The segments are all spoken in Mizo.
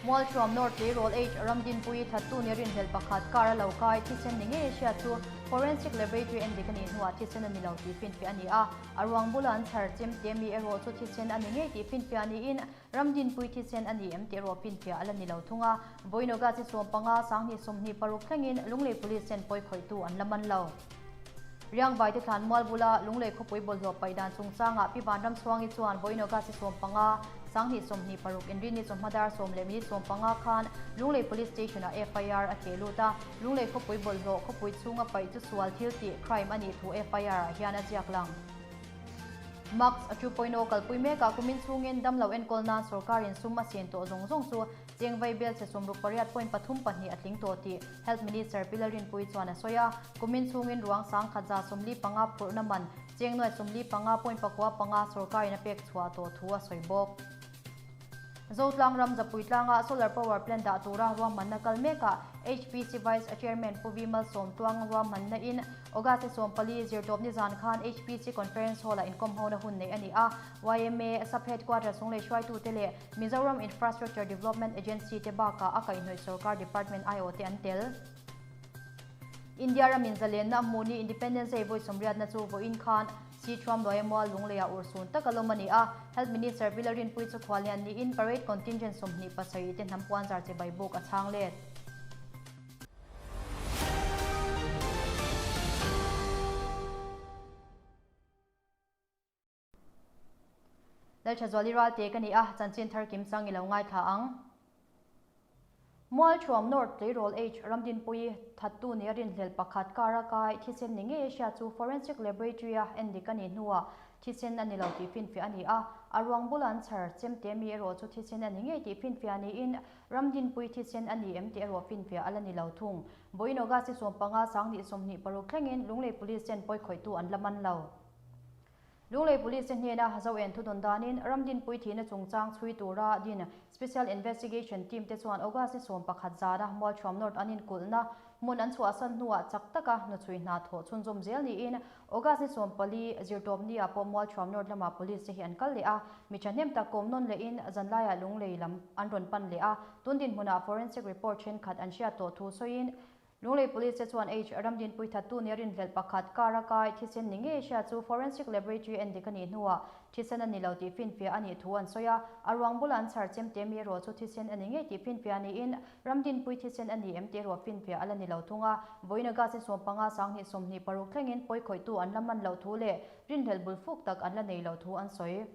Mualthuam North Tleirawl H Ramdinpuii thattu ni rinhlelh pakhat car a lo kai thisen ni ngei a hriat chu Forensic Laboratory endik a nih hnuah thisen a ni lo tih finfiah a ni a. A ruang bula an chhar chem te mi erawh chu thisen a ni ngei tih finfiah niin Ramdinpui thisen a ni em tih erawh finfiah a la ni lo thung a. Vawiin August 15, 2026 thlengin Lunglei Police ten pawi khawihtu an la man lo. Riangvai te thlan mual bula Lunglei khawpui bawlhhlawh paih dan chungchangah Pi Vanramchhuangi chuan vawiin August 15, 2026 Inrinni chawhma dar 10:15 khan Lunglei Police Station-ah FIR a theh lut a. Lunglei khawpui bawlhhlawh khawpui chhunga paih chu sual thil tih, crime, a nih thu FIR-ah hian a ziak lang. Max a 2.0 kalpui mekah kumin chhungin damlo enkawl nan sorkarin sum a sen tawh zawng zawng chu Chengvai bel che 68.32 a tling tawh tih Health Minister Pi Lalrinpuii chuan a sawi a. Kumin chhungin ruang 1145 phurhna man cheng nuai 45.95 sorkarin a pek chhuah tawh thu a sawi bawk. Zotlang ram Zapui tlanga solar power plant dah tura ruahmanna kal mekah HPC Vice Chairman Pu Vi Malsawm Tuang ruahmanna in August 14 zirtawpni zan khan HPC Conference Hall-ah inkawm hona hun neih a ni a. YMA Sub-Headquarter chunglei hruaitute leh Mizoram Infrastructure Development Agency te bakah a kaihhnawih sorkar department aiawh te an tel. India ramin zalenna hmuhni Independence Day vawi sawmriatna chu vawiin khan Sithuam Luaia Mual Lungleiah urhsun tak a lawm a ni a. Health Minister Pi Lalrinpuii chu khuallian niin parade contingent 27 te hnam puanzar chibai buk a chhang let. Lalthazuali Ralte ka ni a, chanchin thar kim chang i lo ngaithla ang. Mualthuam North Tleirawl H Ramdinpuii thattu nia rinhlelh pakhat car a kai thisen ni ngei a hriat chu Forensic Laboratory a endik a nih hnuah thisen a ni lo tih finfiah a ni a, a ruang bula an chhar chemte mi erawh chu thisen a ni ngei tih finfiah niin Ramdinpuii thisen a ni em tih erawh finfiah a la ni lo thung. Vawiin August 15, 2026 thlengin Lunglei Police ten pawi khawihtu an la man lo. Lunglei Police te hnena Zoen thudawn danin Ramdinpui thihna chungchang chhui tura din Special Investigation Team te chuan August ni 11 zana Mualthuam North an inkulhna hmun an chhuahsan hnuah chak taka hnuchhui hna thawh chhunzawm zel niin August ni 14 zirtawpni ah pawh Mualthuam North lamah Police te hi an kal leh a, mi thahnem tak kawm nawn lehin zanlaiah Lunglei lam an rawn pan leh a, tun dinhmunah Forensic Report thenkhat an hriat tawh thu sawiin Lunglei Police te chuan H Ramdinpui thattu nia rinhlelh pakhat car a kai thisen ni ngei hria chu Forensic Laboratory endik a nih hnuah thisen a ni lo tih finfiah a nih thu an sawi a, a ruang bula an chhar chemte mi erawh chu thisen a ni ngei tih finfiah niin Ramdinpui thisen a ni em tih erawh finfiah a la ni lo thung a. Vawiin August ni 15 2026 thlengin pawi khawihtu an la man loh thu leh rinhlelh bul fuk tak an la nei loh thu an sawi.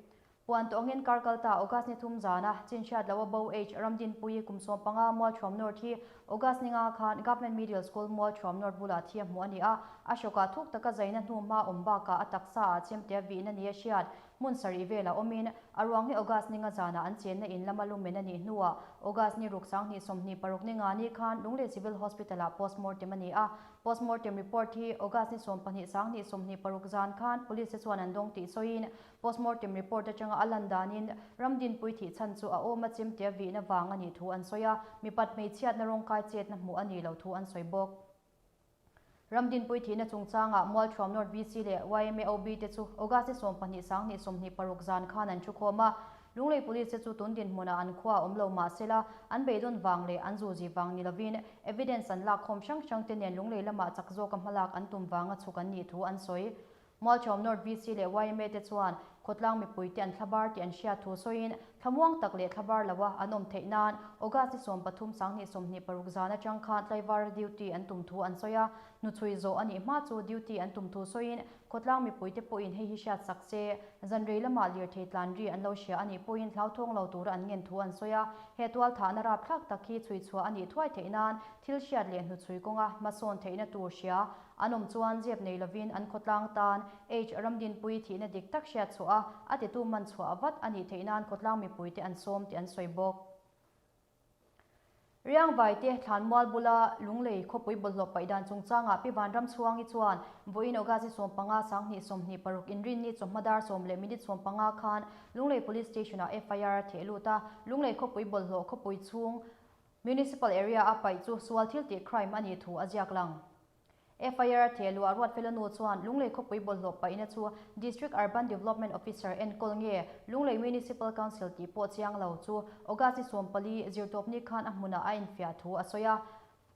Puan tawngin kar kal ta August ni thum zana chin hriat loh a bo H Ramdinpuii kum 15 Mualthuam North hi August ni nga khan Government Middle School Mualthuam North bulah thi a hmuh a ni a, a hrawkah thuk taka zaina hnu hma awm bakah a taksa ah chemte a vihna ni a hriat hmun sarih velah awmin a ruang hi August ni nga zana an chenna in lama lumen a nih hnuah August ni ruk 2026 ni nga ni khan Lunglei Civil Hospital ah postmortem a ni a. Postmortem report hi August ni 12 2026 zan khan Police te chuan an dawng tih sawiin Postmortem report atanga a lan danin Ramdinpui thih chhan chu a awm a chemte a vihna vang a nih thu an sawi a, mipat hmeichhiatna rawngkai chetna hmuh a nih loh thu an sawi bawk. Ramdinpui thihna chungchangah Mualthuam North VC leh YMA OB te chu August ni 12 2026 zan khan an thu khawm a, Lunglei Police te chu tun dinhmunah an khua a awm lo mah sela an beidawn vang leh an zuzi vang ni lovin evidence an lak khawm hrang hrang te nen Lunglei lamah chak zawka hmalak an tum vanga chhuk an nih thu an sawi. Mualchawm North VC leh YMA te chuan khawtlang mipuite an thlabar tih an hriat thu sawiin thlamuang tak leh thlabar loa an awm theih nan August ni 13 2026 zan atang khan tlaivar duty an tum thu an sawi a, hnuchhui zawh a nih hma chu duty an tum thu sawiin khawtlang mipuite pawhin hei hi hriat sak se, zan rei lamah lirthei tlan ri an lo hria a nih pawhin hlauthawng lo tura an ngen thu an sawi a, he tualthahna rapthlak tak hi chhui chhuah a nih thuai theih nan thil hriat leh hnuchhui kawnga hmasawn theihna tur hria An awm chuan zep nei lovin an khawtlang tan H Ramdinpui thihna dik tak hriat chhuah a, a titu man chhuah vat a nih theih nan khawtlang mipuite an sawm tih an sawi bawk. Riangvaite Thlanmual bula Lunglei khawpui bawlhhlawh paih dan chungchangah Pi Vanramchhuangi chuan vawiin August ni 15 2026 inrinni chawhma dar 10:15 khan Lunglei Police Station-ah FIR a theh lut a, Lunglei khawpui bawlhhlawh khawpui chhung Municipal area a paih chu sual thil tih crime a nih thu a ziak lang. FIR a theh luah Ruatfela nu chuan Lunglei khawpui bawlhhlawh paihna chu District Urban Development Officer enkawl nge Lunglei Municipal Council tih pawh chiang lo chu August ni 14 zirtawpni khan a hmunah a enfiah thu a sawi a.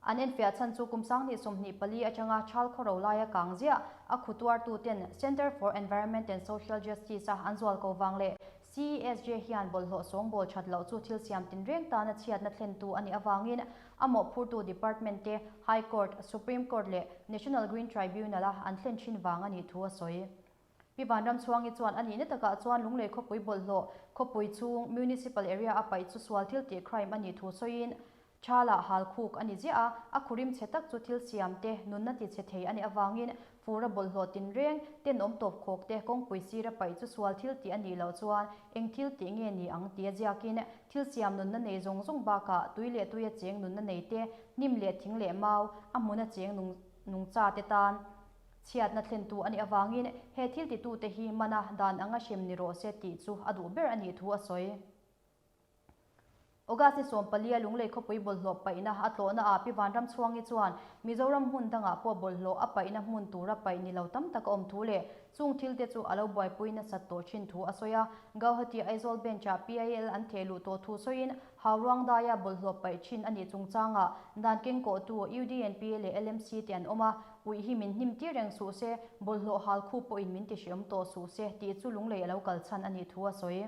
An enfiah chhan chu kum 2024 atanga Thal khawro laia kang ziah a khu tuartuten Centre for Environment and Social Justice a an zual ko vang leh CESJ hian bawlhhlawh sawngbawl that loh chu thil siam tinreng tana chhiatna thlentu a nih avangin a mawhphurtu department te High Court, Supreme Court leh National Green Tribunal a an thlen thin vang a nih thu a sawi. Pi Vanramchhuangi chuan a nihna takah chuan Lunglei khawpui bawlhhlawh khawpui chhung Municipal area a paih chu sual thil tih crime a nih thu sawiin Thala hal khuk a ni ziah a, a khurim chhe tak chu thil siam te, nunna ti chhe thei a nih avangin fura bawlhhlawh tinreng, tenawm tawp khawk te, kawngpui sira paih chu sual thil tih a nih loh chuan eng thil tih nge ni ang tia ziakin thil siam nunna nei zawng zawng bakah tui leh tuia cheng nunna nei te, hnim leh thing leh mau, a hmuna cheng nung nungcha te tan chhiatna thlentu a nih avangin he thil titute hi mana dan anga hrem ni rawh se tih chu a duh ber a nih thu a sawi. August ni 14 a Lunglei khawpui bawlhhlawh paihna a tlawhna ah Pi Vanramchhuangi chuan Mizoram hmun dangah pawh bawlhhlawh a paihna hmun tura paih ni lo tam tak a awm thu leh chung thil te chu a lo buaipui nasat tawh thin thu a sawi a. Gauhati Aizawl Bench ah PIL an theh luh tawh thu sawiin Hauruangdaia bawlhhlawh paih thin a nih chungchangah dan kengkawhtu UDNP leh LMC te an awm a, uih hi min hnim tir reng suh se, bawlhhlawh hal khu pawhin min tihriam tawh suh se tih chu Lunglei a lo kal chhan a nih thu a sawi.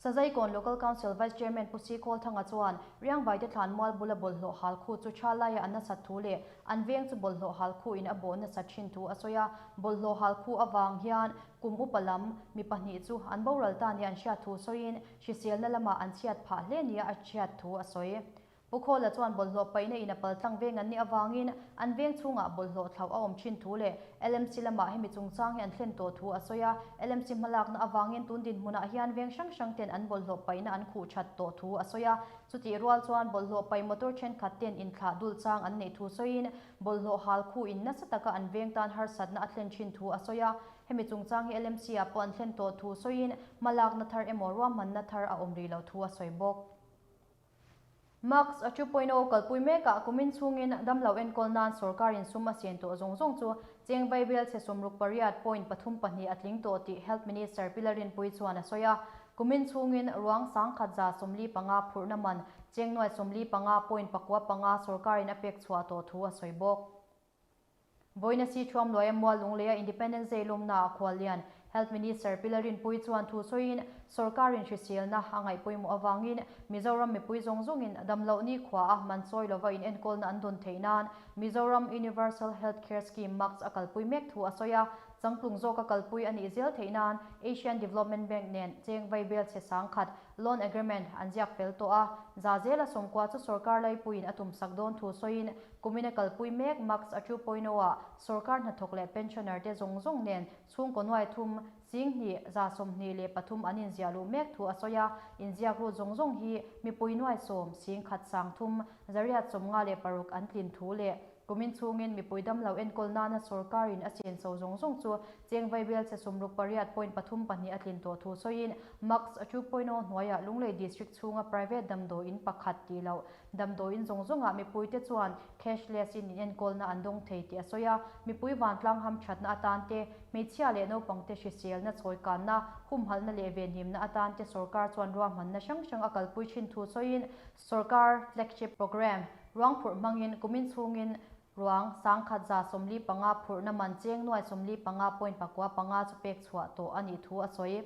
Sazaikawn Local Council Vice Chairman Pu Sikawlthanga chuan Riangvaite thlan mual bula bawlhhlawh hal khu chu tha laia an nasat thu leh an veng chu bawlhhlawh hal khu in a bawh nasat thin thu a sawi a. Bawlhhlawh hal khu avang hian kum upa lam mi pahnih chu an boral ta nia an hriat thu sawiin hriselna lamah an chhiat phah hle nia a hriat thu a sawi. Pu Khawla chuan bawlhhlawh paihna in a pal tlang veng an nih avangin an veng chhungah bawlhhlawh thlauh a awm thin thu leh LMC lamah hemi chungchang hi an thlen tawh thu a sawi a. LMC hmalakna avangin tun dinhmunah hian veng hrang hrang ten an bawlhhlawh paihna an khuh that tawh thu a sawi a. Chutih rual chuan bawlhhlawh paih motor thenkhat ten inthlah dul chang an neih thu sawiin bawlhhlawh hal khuh in nasa taka an veng tan harsatna a thlen thin thu a sawi a. Hemi chungchang hi LMC ah pawh an thlen tawh thu sawiin hmalakna thar emaw ruahmanna thar a awm rih loh thu a sawi bawk. Max a 2.0 kalpui mekah kumin chhungin damlo enkawl nan sorkarin sum a sen tawh zawng zawng chu cheng vaibel chhe 68.32 a tling tawh tih Health Minister Pi Lalrinpuii chuan a sawi a. Kumin chhungin ruang 1145 phurhna man cheng nuai 45.95 sorkarin a pek chhuah tawh thu a sawi bawk. Vawiina si thuam luaia mual Lungleia Independence Day lawmnaah khuallian Health Minister Pi Lalrinpuii chuan thu sawiin sorkarin hriselna a ngaih pawimawh avangin Mizoram mipui zawng zawngin damloh nikhua a man chawi lova inenkawlna an dawn theih nan Mizoram Universal Health Care Scheme MUCS a kalpui mek thu a sawi a. Changtlung zawka kalpui a nih zel theih nan Asian Development Bank nen cheng vaibel chhe 10,000 Loan Agreement an ziak fel tawh a, za zela 90 chu sorkar laipuiin a tumsak dawn thu sawiin kumina kalpui mek MUCS a 2.0 ah sorkar hnathawk leh pensioner te zawng zawng nen chhungkaw nuai thum, 2123 an inziah luh mek thu a sawi a, inziak lut zawng zawng hi mipui nuai 10, 10,000 3, 856 an tlin thu leh kumin chhungin mipui damlo enkawl nana sorkarin a senso zawng zawng chu cheng vaibel chhe 68.32 a tlin tawh thu sawiin MUCS a 2.0 hnuaiah Lunglei District chhunga private damdawiin pakhat tih loh damdawiin zawng zawngah mipuite chuan cashless in inenkawlna an dawng thei tih a sawi a. Mipui vantlang ham thatna atan te, hmeichhia leh naupangte hriselna chawikanna, humhalhna leh venhimna atan te sorkar chuan ruahmanna hrang hrang a kalpui thin thu sawiin sorkar flagship programme ruang phurh hmangin kumin chhungin ruang 1145 phurhna man cheng nuai 45.95 chu pek chhuah tawh a nih thu a sawi.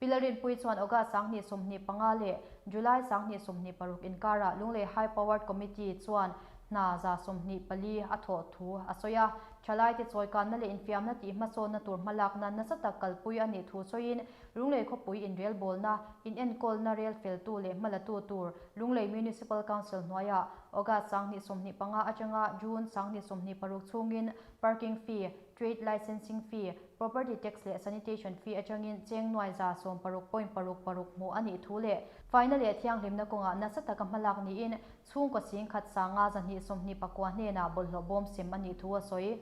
Pi Lalrinpuii chuan August 2025 leh July 2026 inkarah Lunglei High Powered Committee chuan hna 24 a thawh thu a sawi a. Thalaite chawikanna leh infiamna tih hmasawnna tur hmalakna nasa tak kalpui a nih thu sawiin Lunglei khawpui inrelbawlna, inenkawlna rel feltu leh hmalatu tur Lunglei Municipal Council hnuaiah August 2025 atanga June 2026 chhungin parking fee, trade licensing fee, property tax leh sanitation fee atangin cheng nuai 16.66 hmuh a nih thu leh faina leh thianghlimna kawngah nasa taka hmalak niin chhungkaw 10,5 229 hnenah bawlhhlawh bawm sem a nih thu a sawi.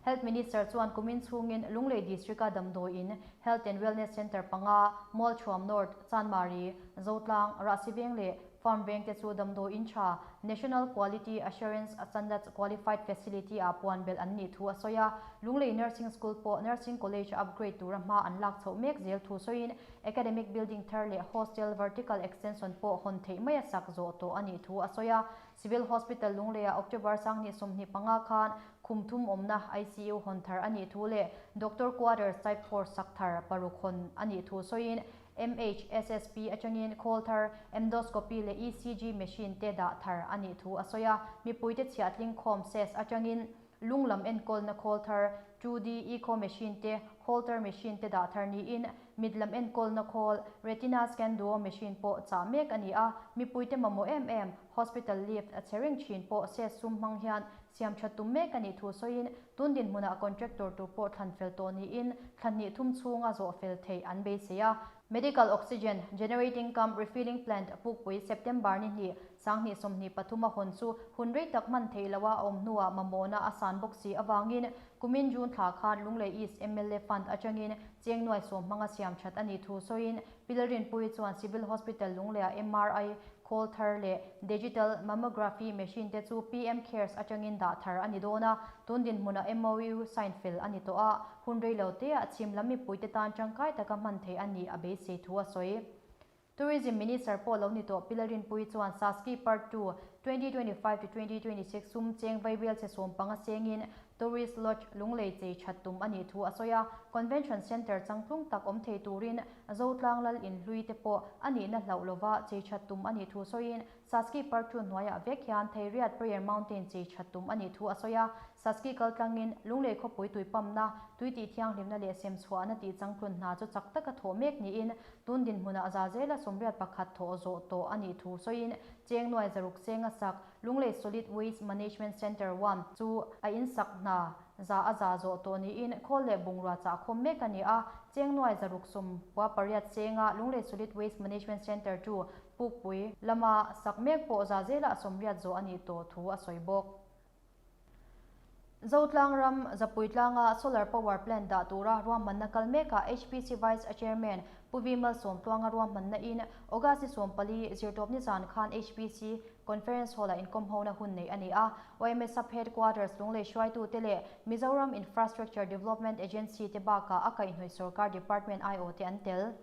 Health Minister chuan kumin chhungin Lunglei District-a damdawiin Health and Wellness Centre panga, Mualthuam North, Chanmari, Zotlang, Rahsiveng leh. Farm Veng te chu damdawiin tha, National Quality Assurance Standards Qualified Facility ah puan belh an nih thu a sawi a. Lunglei Nursing School pawh Nursing College a upgrade tura hma an lak chhoh mek zel thu sawiin Academic Building thar leh Hostel Vertical Extension pawh hawn theih mai a sak zawh tawh a nih thu a sawi a. Civil Hospital Lungleiah October 2025 khan khum thum awmna ICU hawn thar a nih thu leh Doctor Quarters Type 4 sak thar paruk hawn a nih thu sawiin MHSSP atangin khawl thar Endoscopy leh ECG machine te dah thar a nih thu a sawi a. Mipuite chhiahtling khawm SES atangin lung lam enkawlna khawl thar 2D echo machine te Holter machine te dah thar niin mit lam enkawlna khawl Retina scan duo machine pawh chah mek a ni a. Mipuite mamawh em em Hospital lift a che reng thin pawh SES sum hmang hian siam tha tum mek a nih thu sawiin tun dinhmunah contractor tur pawh thlan fel tawh niin thla hnih thum chhunga zawh fel theih an beisei a. Medical Oxygen Generating cum Refilling Plant pukpui September ni hnih, 2023 a hawn chu hun rei tak hman theih loha a awm hnuah mamawhna a san bawk si avangin kumin June thla khan Lunglei East mla Fund atangin cheng nuai sawm hmanga siam that a nih thu sawiin Pi Lalrinpuii chuan Civil Hospital Lungleiah MRI khawl thar leh Digital Mammography machine te chu PM Cares atangin dah thar a ni dawn a, tun dinhmunah MOU sign fel a ni tawh a, hun rei lo teah chhim lam mipuite tan tangkai taka hman theih a nih a beisei thu a sawi. Tourism Minister pawh lo ni tawh Pi Lalrinpuii chuan Saski Part 2, 2025 to 2026 sum cheng vaibel che 15 sengin Tourist Lodge Lunglei chei that tum a nih thu a sawi a, Convention Centre changtlung tak awm thei turin Zotlang lal inhlui te pawh a nihna hlauh lova chei that tum a nih thu sawiin Saski Park chu hnuaiah vek hian Theiriat Prayer Mountain chei that tum a nih thu a sawi a. Saski kal tlangin Lunglei khawpui tuipamna, tui tih thianghlimna leh sem chhuahna tih changtlun hna chu chak taka thawh mek niin tun dinhmunah za zela 81 thawh zawh tawh a nih thu sawiin cheng nuai zaruk chenga sak Lunglei Solid Waste Management Centre 1 chu a insak hna za a za zawh tawh niin khawl leh bungrua chah khawm mek a ni a. Cheng nuai 698 chenga Lunglei Solid Waste Management Centre 2 Pukpui lama sak mek pawh za zela 80 zawh a nih tawh thu a sawi bawk. Zotlang ram Zapui tlanga Solar Power Plant dah tura ruahmanna kal mekah HPC Vice Chairman Pu Vi Malsawmtluanga ruahmanna in August ni 14 zirtawp ni zan khan HPC Conference Hall-ah inkawm hona hun neih a ni a. YMA Sub Headquarters Lunglei hruaitute leh Mizoram Infrastructure Development Agency te bakah a kaihhnawih sorkar department aiawh te an tel.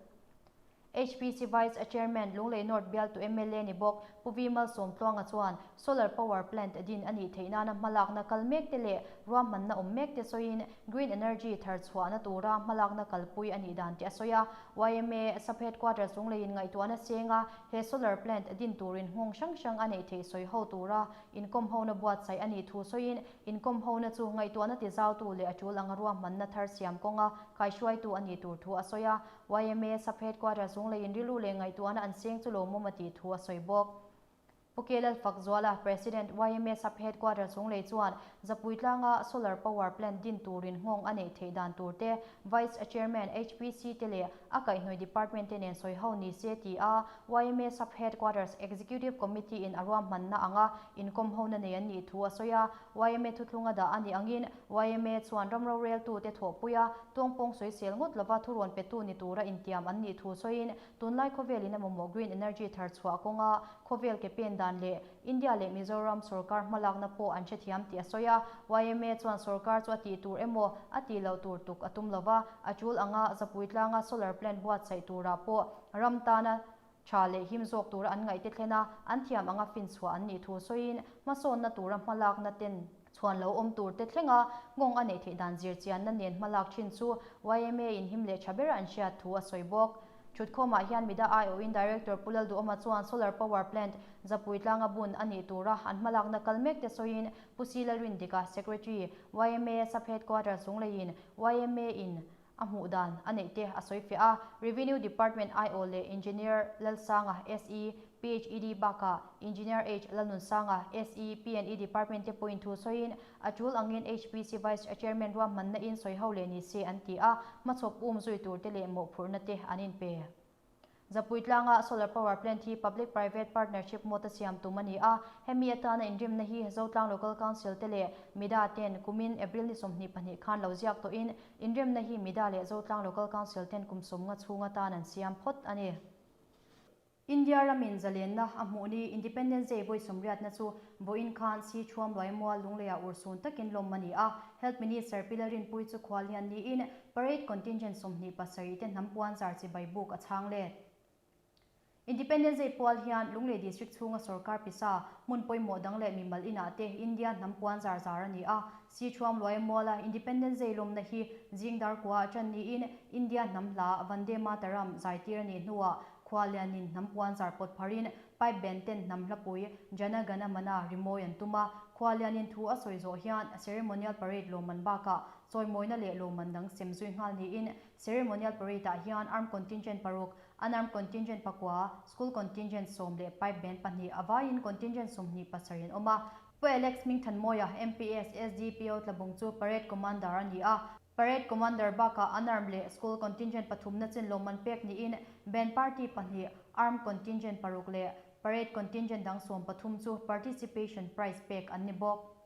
HPC Vice Chairman Lunglei North bialtu mla ni bawk Pu Vi Malsawmtluanga chuan Solar Power Plant din a nih theih nana hmalakna kal mek te leh ruahmanna awm mek te sawiin Green Energy thar chhuahna tura hmalakna kalpui a nih dan te a sawi a. YMA Sub Headquarters Lungleiin ngaihtuahna senga he Solar Plant din turin nghawng hrang hrang a neih theih sawi ho tura inkawm hona buatsaih a nih thu sawiin inkawm hona chu ngaihtuahna tizautu leh a tul anga ruahmanna thar siam kawnga kaihruaitu a nih tur thu a sawi a. YMA Sub Headquarters Lungleiin rilru leh ngaihtuahna an seng chu lawmawm a tih thu a sawi bawk. Pu K Lalfakzuala, President, YMA Sub Headquarters Lunglei chuan Zapui tlanga Solar Power Plant din turin nghawng a neih theih dan tur te, Vice Chairman, HPC te leh a kaihhnawih Department te nen sawi ho ni se ti a YMA Sub Headquarters Executive Committee in a ruahmanna anga inkawm hona nei an nih thu a sawi a. YMA thuthlunga dah a nih angin YMA chuan ram roreltute thawhpui a, tawngpawng sawisel ngawt lova thurawn petu ni tura intiam an nih thu sawiin tunlai khawvelin a mamawh green energy thar chhuah kawnga khawvel ke pen dan leh India leh Mizoram sorkar hmalakna pawh an hrethiam tih a sawi a. YMA chuan sorkar chu a tih tur emaw a tih loh tur tuk a tum lova, a tul anga Zapui tlanga solar plant buatsaih turah pawh ram tana tha leh him zawk tura an ngaihte thlen a, an thiam anga finchhuah an nih thu sawiin hmasawnna tura hmalakna ten chhuan lo awm tur te thlenga nghawng a neih theih dan zir chianna nen hmalak thin chu YMA in him leh tha bera an hriat thu a sawi bawk. Thutkhawmah hian mida aiawhin Director Pu Lalduhawma chuan Solar Power Plant Zapui tlanga bun a nih tura an hmalakna kal mek te sawiin Pu Si Lalrindika, Secretary, YMA Sub Headquarters Lungleiin YMA in a hmuh dan a neih te a sawi fiah a. Revenue Department aiawh leh Engineer Lalsanga, SE, PHED bakah Engineer H Lalnunsanga, SE, PNE Department te pawhin thu sawiin a tul angin HPC Vice Chairman ruahmanna in sawi ho leh ni se an ti a, hmachhawp um zui tur te leh mawhphurhna te an inpe. Zapui tlanga Solar Power Plant hi Public Private Partnership mawta siam tum a ni a, hemi atana inrimna hi Zotlang Local Council te leh MIDA ten kumin April ni 22 khan lo ziak tawhin inrimna hi MIDA leh Zotlang Local Council ten kum 50 chhung atan an siam phawt a ni. India ramin zalenna a hmuh ni Independence Day vawi sawmriatna chu vawiin khan Si Thuam Luaimual Lungleiah urhsun takin lawm a ni a. Health Minister Pi Lalrinpuii chu khuallian niin Parade Contingent 27 te hnam puanzar chibai buk a chhang let. Independence Day pual hian Lunglei District chhunga sorkar pisa, hmun pawimawh dang leh mimal inah te India hnam puan zar zar a ni a. Si Thuam Luaimuala Independence Day lawmna hi zing dar kua a ṭan niin India hnam hla Vande Mataram zaitir a nih hnuah Khualianin hnam puan zar pawt pharin pipe band ten hnam hlapui Jana Gana Mana rimawi an tum a. Khualianin thu a sawi zawh hian ceremonial parade lawmman bakah chawimawina leh lawmman dang sem zui nghal niin ceremonial parade ah hian armed contingent paruk, unarmed contingent pakua, school contingent sawm leh pipe band pahnih a vaiin contingent 27 an awm a. Pu Alex Hmingthanmawia, MPS, SDPO Tlabung chu parade commander a ni a. Parade Commander bakah unarmed leh School Contingent pathumna chin lawmman pek niin Band Party pahnih, Armed Contingent paruk leh Parade Contingent dang 13 chu Participation Prize pek an ni bawk.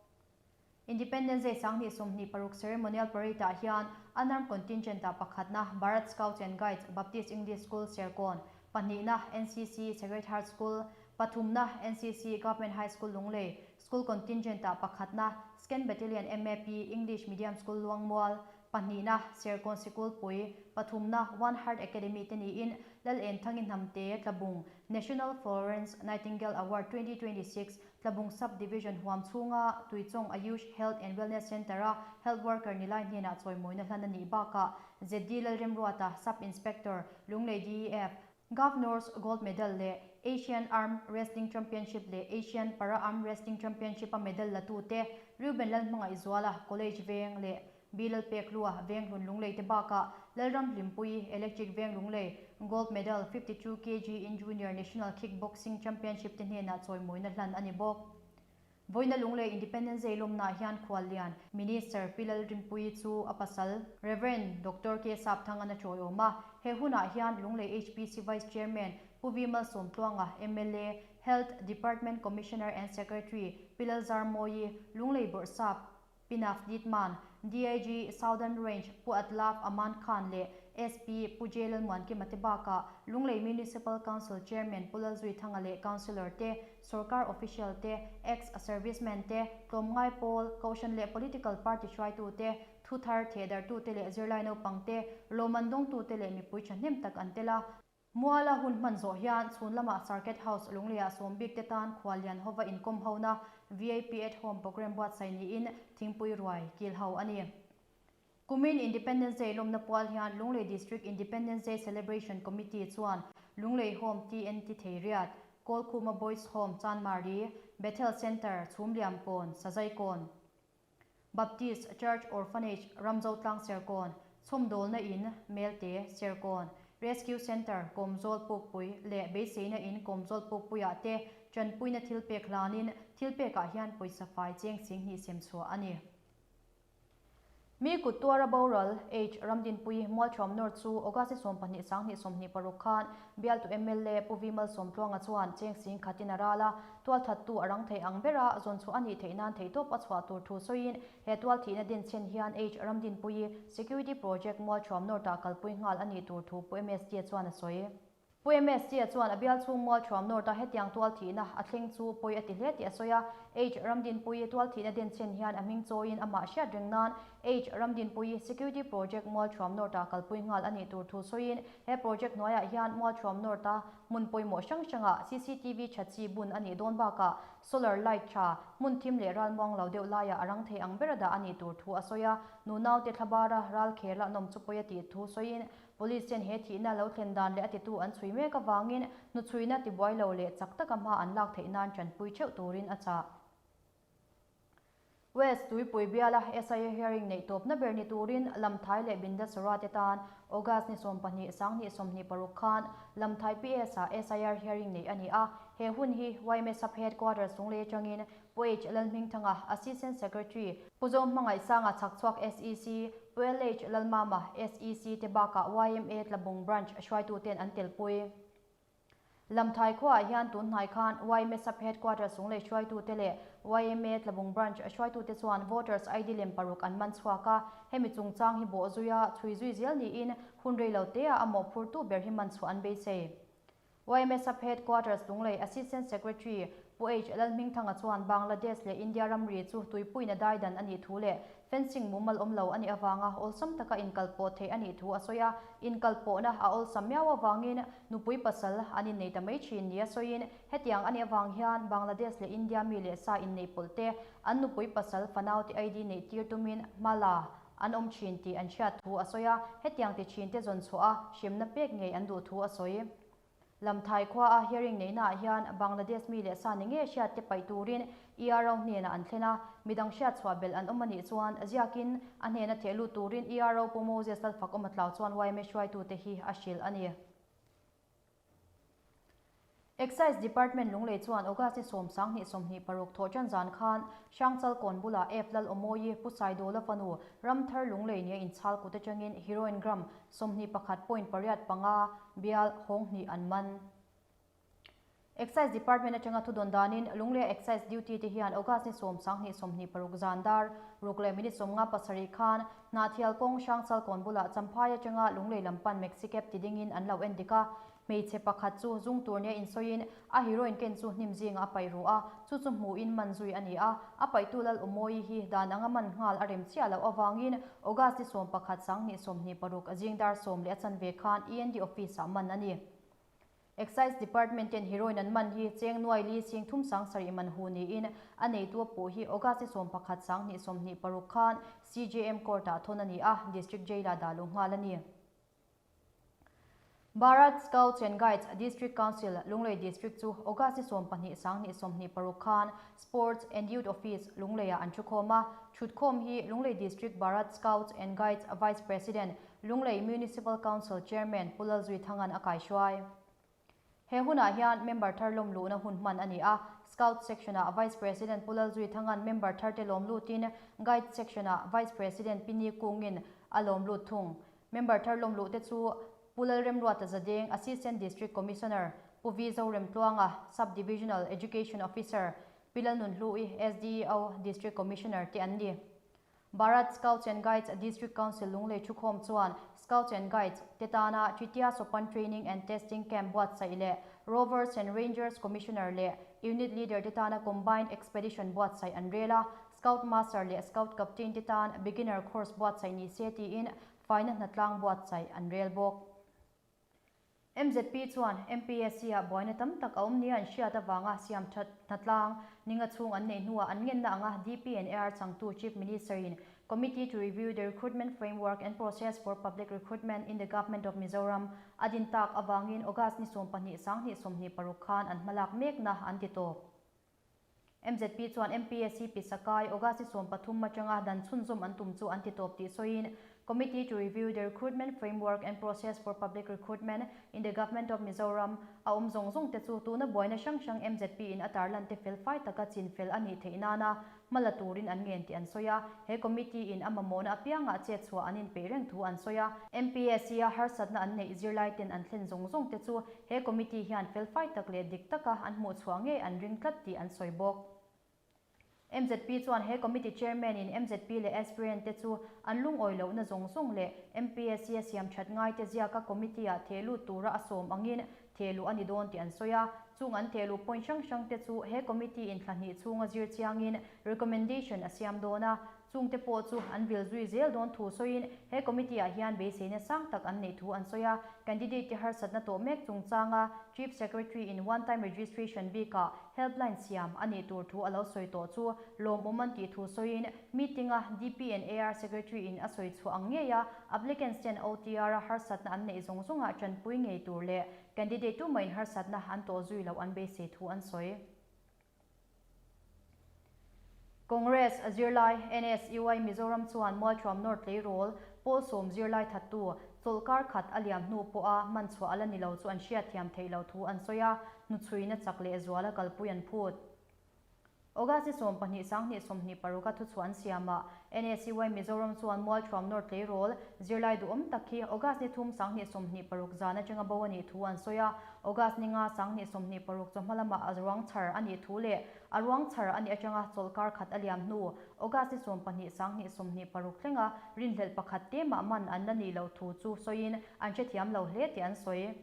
Independence Day 2026 Ceremonial Parade ah hian Unarmed Contingent ah pakhatna Bharat Scouts and Guides Baptist English School Serkawn, pahnihna NCC Sacred Heart School, pathumna NCC Government High School Lunglei, School Contingent ah pakhatna Scan Battalion MAP English Medium School Luangmual, pahnihna Serkawn Sikulpui, pathumna One Heart Academy te niin Lal Enthangi Hnamte Tlabung National Florence Nightingale Award 2026 Tlabung Sub Division huam chhunga Tuichawng Ayush Health and Wellness Centre a Health Worker nilai hnenah chawimawina hlan a nih bakah ZD Lalremruata Sub Inspector Lunglei DEF Governor's Gold Medal leh Asian Arm Wrestling Championship leh Asian Para Arm Wrestling Championship a medal la tute Reuben Lalhmangaihzuala College Veng leh B Lalpekhlua Venghlun Lunglei te bakah Lalram Hlimpuii Electric Veng Lunglei Gold Medal 52 kg in Junior National Kickboxing Championship te hnenah chawimawina hlan a ni bawk. Vawiina Lunglei Independence Day lawmnaah hian Khuallian, Minister Pi Lalrinpuii chu a pasal, Rev. Doctor K. Sapthangan a tawiawm a. He hunah hian Lunglei HPC Vice Chairman Pu V. Malsawmtluanga, mla, Health Department Commissioner and Secretary Pi Lalzarmawii, Lunglei Bawrhsap, Pi Navneet Mann, DIG, Southern Range, Pu Atlaf Aman Khan leh SP Pu J Lalmuankima te bakah Lunglei Municipal Council Chairman Pu Lalzuithanga leh Councillor te, Sorkar official te, ex-servicemen te, tlawmngai pawl, kohhran leh political party hruaitu te, thuthar thehdarhtute leh zirlai naupang te, lawmman dawngtute leh mipui thahnem tak an tel a. Muala hun hman zawh hian chhun lamah Circuit House Lungleiah sawm bik te tan khuallian hova inkawm hona VIP at Home programme buatsaih niin thingpui ruai kil ho a ni. Kumin Independence Day lawmna pual hian Lunglei District Independence Day Celebration Committee chuan Lunglei Home TNT Theiriat, Kawlkhuma Boys Home Chanmari, Bethel Centre, Chhumliamkawn, Sazaikawn, Baptist Church Orphanage Ramzotlang Serkawn, Chhawmdawlna In, Melte, Serkawn, Rescue Centre, Kawmzawl Pukpui leh Beiseina In Kawmzawl Pukpuiah te tanpuina thil pek hlanin thil pekah hian pawisa fai cheng singhnih sem chhuah a ni. Mi kut tuara boral, H. Ramdinpui, Mualthuam North chu August ni 12 2026 khan bialtu mla Pu V Malsawmtluanga chuan cheng sing khatin a ral a, Tualthattu a rang thei ang bera zawn chhuah a nih theih nan theihtawp a chhuah tur thu sawiin he tualthihna denchhen hian H Ramdinpuii Security Project Mualthuam North-ah kalpui nghal a nih tur thu Pu MST-a chuan a sawi. Pu MST-a chuan a bial chhung Mualthuam North-a hetiang tualthihna a thleng chu pawi a ti hle tih a sawi a. H Ramdinpuii tualthihna denchhen hian a hming chawiin amah hriat reng nan H Ramdinpuii Security Project Mualthuam North-ah kalpui nghal a nih tur thu sawiin he project hnuaiah hian Mualthuam North-a Hmun pawimawh hrang hrangah cctv tha chi bun a nih dawn bakah solar light tha, hmun thim leh ral muang lo deuh laiah a rang thei ang bera dah a nih tur thu a sawi a. Nunaute thlabara ral kher lah nawm chu pawi a tih thu sawiin Police ten he thihna lo thlen dan leh a titu an chhui mek avangin hnuchhuina tibuai lo leh chak taka hma an lak theih nan tanpui theuh turin a chah. West Tuipui biala SIA hearing neih tawpna ber ni turin Lamthai leh Bindasora te tan August ni 12 2026 khan Lamthai PS ah SIR hearing neih a ni a. He hun hi yma Sub Headquarters Lunglei atangin Pu H Lalhmingthanga, Assistant Secretary, Pu Zohmangaihsanga Chhakchhuak SEC, Pu LH Lalmama, SEC te bakah yma Tlabung Branch hruaituten an telpui. Lamthai khuaah hian tun hnai khan yma Sub Headquarters chung leh hruaitute leh yma Tlabung Branch hruaitute chuan Voters ID lem paruk an man chhuak a, hemi chungchang hi bawh zuia chhui zui zel niin hun rei lo teah a mawhphurtu ber hi man chhuah an beisei. Yma Sub Headquarters Lunglei Assistant Secretary Pu H Lalhmingthanga chuan Bangladesh leh India ramri chu tuipuina daidan a nih thu leh fencing mumal awm lo a nih avanga awlsam taka inkalpawh theih a nih thu a sawi a. Inkalpawhna a awlsam miau avangin nupui pasal an innei ta mai thin nia sawiin hetiang a nih avang hian Bangladesh leh India mi leh sa inneih pawlh te an nupui pasal fanaute ID neih tir tumin hma la an awm thin tih an hriat thu a sawi a, hetiang ti thin te zawn chhuah a hremna pek ngei an duh thu a sawi. Lamthai khua a hearing neihna ah hian Bangladesh mi leh sa ni ngei hriat te paih turin ERO hnenah an thlen a, midang hriat chhuah belh an awm a nih chuan ziakin a hnena theh lut turin ERO Pu Moses Lalfakawma tlau chuan yma hruaitute hi a hrilh a ni. Excise Department Lunglei chuan August ni 10 26 thawhṭan zan khan Hrangchal kawn bulah F Lal Awmawi Pu Saidawla fanu Ramthar Lunglei nia inchhal kut atangin heroin gram 21.85 bial hawng hnih an man. Excise Department atanga thudawn danin Lungleia Excise Duty te hian August ni 10 26 zan dar ruk leh minute 57 khan Hnahthial kawng Hrangchal kawn bulah Champhai atanga Lunglei lam pan Maxi Cab ti dingin an lo en dik a. Hmeichhe pakhat chu zung tur nia insawiin a heroin ken chu hnim zingah a paih ru a, chu chu hmuhin man zui a ni a. A paihtu Lal Awmawi hi dan anga man nghal a rem chiah loh avangin August ni 11 2026 zing dar sawm leh a chanve khan END office-ah man a ni. Excise Department ten heroin an man hi cheng nuai li sing thum sang sarih man hu niin a neitu a puh hi August ni 11 2026 khan CJM Court-ah thawn a ni a, District Jail-ah dah luh nghal a ni. Bharat Scouts and Guides District Council, Lunglei District chu August ni 10 2026 khan Sports and Youth Office, Lungleiah an thukhawm a. Thutkhawm hi Lunglei District Bharat Scouts and Guides Vice President, Lunglei Municipal Council Chairman Pu Lalzui Thangan a kaihruai. He hunah hian member thar lawm luhna hun hman a ni a. Scout Section-ah Vice President Pu Lalzui Thangan member tharte lawm lutin Guide Section-ah Vice President Pi Ni Kungin a lawm lut thung. Member thar lawm luhte chu Pu Lalremruata Zadeng, Assistant District Commissioner, Pu V Zoremtluanga, Sub Divisional Education Officer, Pi Lalnunhlui, SDO, District Commissioner te an ni. Bharat Scouts and Guides District Council Lunglei thukhawm chuan Scouts and Guides te tana Tritiya Sopan Training and Testing Camp buatsaih leh Rovers and Rangers Commissioner leh Unit Leader te tana Combined Expedition buatsaih an rel a, Scout Master leh Scout Captain te tan Beginner Course buatsaih ni se tiin faina hnatlang buatsaih an rel bawk. MZP chuan MPSC-ah buaina tam tak a awm nia an hriat avanga siam that hnatlang ninga chhung an neih hnuah an ngenna anga DP and AR changtu Chief Minister-in Committee to Review the Recruitment Framework and Process for Public Recruitment in the Government of Mizoram a din tak avangin August ni 10 2026 khan an hmalak mekna an ti tawp. MZP chuan MPSC Pisakai, August ni 13 atanga dan chhunzawm an tum chu an ti tawp tih sawiin Committee to Review the Recruitment Framework and Process for Public Recruitment in the Government of Mizoram a awm zawng zawng te chu tuna buaina hrang hrang MZP in a tarlan te fel fai taka chin fel a nih theih nana hma la turin an ngen tih an sawi a. He committee in a mamawhna apiangah chet chhuah an inpeih reng thu an sawi a. MPSC a harsatna an neih zirlai ten an thlen zawng zawng te chu he committee hian fel fai tak leh dik taka an hmuh chhuah ngei an ring tlat tih an sawi bawk. MZP chuan he committee chairman in MZP leh aspirant te chu an lungawi lohna zawng zawng leh MPSC a siam that ngai te ziaka committee ah theh lut tura a sawm angin theh luh a ni dawn tih an sawi a. Chung an theh luh point hrang hrang te chu he committee in thla hnih chhunga zir chiangin recommendation a siam dawn a. Chungte pawh chu an vil zui zel dawn thu sawiin he committee ah hian beiseina sang tak an neih thu an sawi a. Candidate te harsatna tawh mek chungchanga Chief Secretary in one time registration bikah helpline siam a nih tur thu a lo sawi tawh chu lawmawm an tih thu sawiin meeting a DP and AR Secretary in a sawi chhuah ang ngei a, applicants ten OTR a harsatna an neih zawng zawngah tanpui ngei tur leh candidate tumahin harsatna an tawh zui loh an beisei thu an sawi. Congress zirlai NSUI Mizoram chuan Mualthuam North tleirawl pawl sawm zirlai thattu chawlhkar khat a liam hnu pawha man chhuah a la ni lo chu an hriatthiam theih loh thu an sawi a, hnuchhuina chak leh zuala kalpui an phut. August ni 10 2026 a thuchhuah an siamah NSUI Mizoram chuan Mualthuam North tleirawl zirlai duhawm tak hi August ni thum 2026 zan atanga bo a nih thu an sawi a. August ni nga 2026 chawhma lamah a ruang chhar a nih thu leh a ruang chhar a nih atanga chawlhkar khat a liam hnu August ni 10 2026 thlenga rinhlelh pakhat te mah man an la nih loh thu chu sawiin an hrethiam lo hle tih an sawi.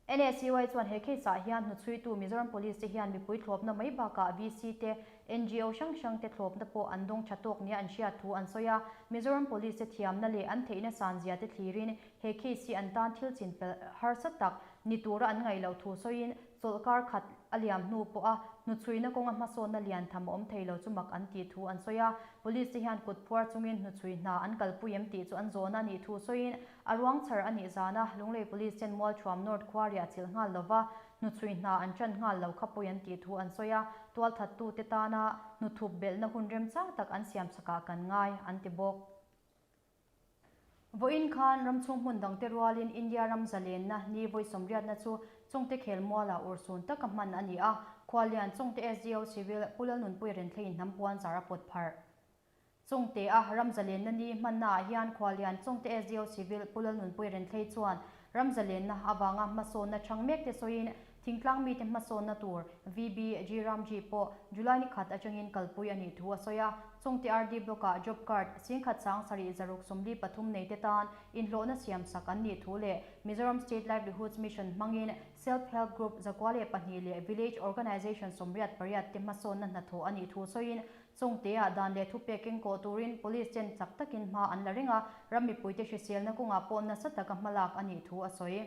NSUI chuan he case ah hian hnuchhuitu Mizoram Police te hian mipui thlawpna mai bakah VC te, NGO hrang hrang te thlawpna pawh an dawng tha tawk nia an hriat thu an sawi a. Mizoram Police te thiamna leh an theihna san zia te thlirin he case hi an tan thil chinfel harsa tak ni tura an ngaih loh thu sawiin chawlhkar khat a liam hnu pawha hnuchhuina kawnga hmasawnna lian tham a awm thei lo chu mak an tih thu an sawi a. Police te hian kut phuar chungin hnuchhui hna an kalpui em tih chu an zawhna a nih thu sawiin A ruang chhar a nih zana Lunglei Police ten Mualthuam North khua riah chilh nghal lova hnuchhui hna an ṭan nghal lo kha pawi an tih thu an sawi a, tualthattute tana hnuthup belhna hun remchang tak an siam chakah kan ngai, an ti bawk. Vawiin khan ramchhung hmun dangte rualin India ram zalenna ni vawi sawmriatna chu Chungte khelmualah urhsun taka hman a ni a, Khuallian Chungte SDO Civil Pu Lalnunpuia Renthleiin hnam puanzar a pawt pharh. Chungte a ram zalenna ni hmanna ah hian Khuallian Chungte SDO Civil Pu Lalnunpui Renthlei chuan ram zalenna avanga hmasawnna chhang mek te sawiin thingtlang mite hmasawnna tur VB G Ram G pawh July ni khat atangin kalpui a nih thu a sawi a. Chungte RD Block ah Job Card 17,673 nei te tan inhlawhna siamsak an nih thu leh Mizoram State Livelihoods Mission hmangin Self Help Group 102 leh Village Organization 88 te hmasawnna hnathawh a nih thu sawiin Chungte-ah dan leh thupek keng kawh turin Police ten chak takin hma an la reng a, ram mipuite hriselna kawngah pawh nasa taka hmalak a nih thu a sawi.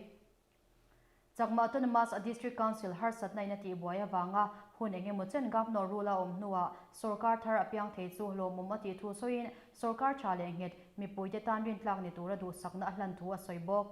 Chakma Autonomous a District Council harsatna in a tihbuai avanga hun eng emaw chen Governor rule a awm hnuah sawrkar thar a piang thei chu lawmawm a tih thu sawiin sawrkar tha leh nghet mipuite tan rintlak ni tura duhsakna a hlan thu a sawi bawk.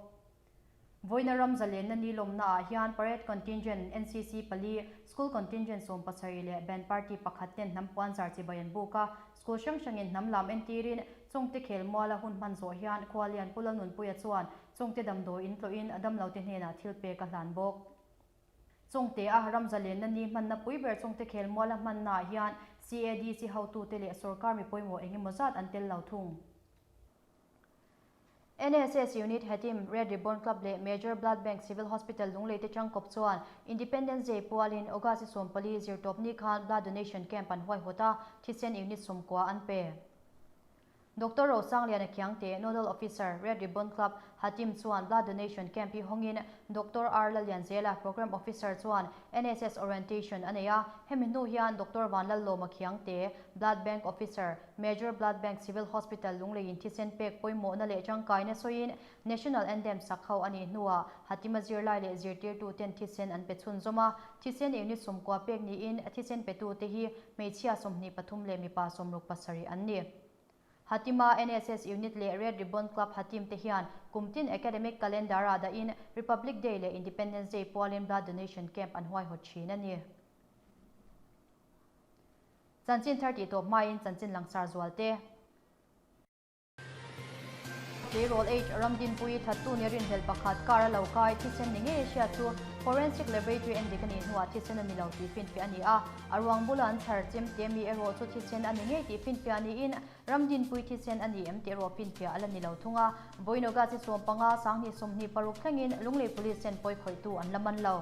Vawiina ram zalenna ni lawmna ah hian Parade Contingent, NCC pali, School Contingent 70 leh Band Party pakhat ten hnam puanzar chibai an buk a. School hrang hrangin hnam lam entirin Chungte khelmuala hun hman zawh hian Khualian Pu Lalnunpuia chuan Chungte damdawi in tlawhin a damlote hnenah thil pek a hlan bawk. Chungte a ram zalenna ni hmanna pui ber Chungte khelmuala hmanna ah hian CADC hotute leh sawrkar mi pawimawh engemaw zat an tel lo thung. NSS Unit Hetim, Red Ribbon Club leh Major Blood Bank Civil Hospital Lunglei te tangkawp chuan Independence Day pualin August 14 zirtawp ni khan Blood Donation Camp an huaihawt a, thisen unit 90 an pe. Doctor Rosangliana Khiangte, Nodal Officer, Red Ribbon Club, Hatim chuan Blood Donation Camp hi hawngin Doctor R Lallianzela, Programme Officer chuan NSS Orientation a nei a, hemi hnu hian Doctor Vanlallawma Khiangte, Blood Bank Officer, Major Blood Bank Civil Hospital Lungleiin thisen pek pawimawhna leh tangkaina sawiin National Anthem sak ho a nih hnuah Hatima zirlai leh zirtirtuten thisen an pe chhunzawm a, thisen unit 90 pek niin thisen petute hi hmeichhia 23 leh mipa 67 an ni. Hatima NSS Unit leh Red Ribbon Club Hatim te hian kumtin Academic Calendar-ah dahin Republic Day leh Independence Day pualin Blood Donation Camp an huaihawt thin a ni. Chanchin thar tih tawp hmain chanchin langsar zual te. Tleirawl H Ramdinpuii thattu ni rinhlelh pakhat car a lo kai thisen ni ngei a hriat chu Forensic Laboratory endik a nih hnuah thisen a ni lo tih finfiah a ni a, a ruang bula an chhar chem te mi erawh chu thisen a ni ngei tih finfiah niin Ramdinpuii thisen a ni em tih erawh finfiah a la ni lo thung a. Vawiin August 15, 2026 thlengin Lunglei Police ten pawi khawihtu an la man lo.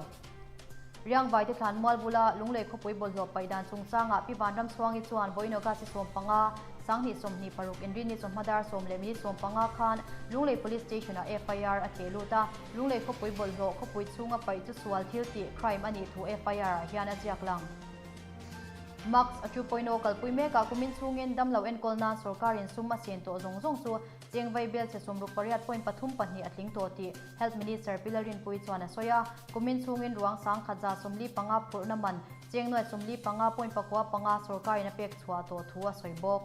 Riangvai te thlan mual bula Lunglei khawpui bawlhhlawh paih dan chungchangah Pi Vanramchhuangi chuan vawiin August 15, 2026 Inrinni chawhma dar 10:15 khan Lunglei Police Station ah FIR a theh lut a, Lunglei khawpui bawlhhlawh khawpui chhunga paih chu sual thil tih, crime, a nih thu FIR ah hian a ziak lang. Max 2.0 kalpui mekah kumin chhungin damlo enkawl nan sorkarin sum a sen tawh zawng zawng chu Chengvai bel che 68.32 a tling tawh tih Health Minister Pi Lalrinpuii chuan a sawi a. Kumin chhungin ruang 1145 phurhna man cheng nuai 45.95 sorkarin a pek chhuah tawh thu a sawi bawk.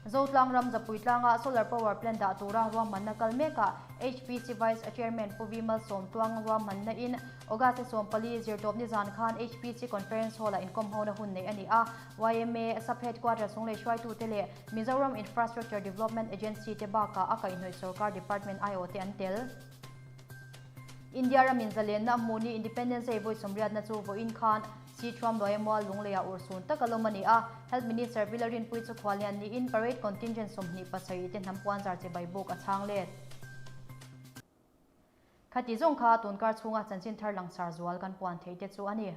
Zotlang ram Zapui tlanga solar power plant dah tura ruahmanna kal mekah HPC Vice Chairman Pu V Malsawm Tuang ruahmanna in August 14 zirtawp nizan khan HPC Conference Hall-ah inkawm hona hun neih a ni a. YMA Sub Headquarter chung leh hruaitute leh Mizoram Infrastructure Development Agency te bakah a kaihhnawih sorkar department aiawh te an tel. India ramin zalenna a hmuh ni Independence Day vawi sawmriatna chu vawiin khan Sithuam Luaia Mual Lungleiah urhsun tak a lawm a ni a. Health Minister Pi Lalrinpuii chu khuallian niin Parade Contingent 27 te hnam puanzar chibai buk a chhang let. Khati zawng kha tunkar chhunga chanchin thar langsar zual kan puan theih te chu a ni.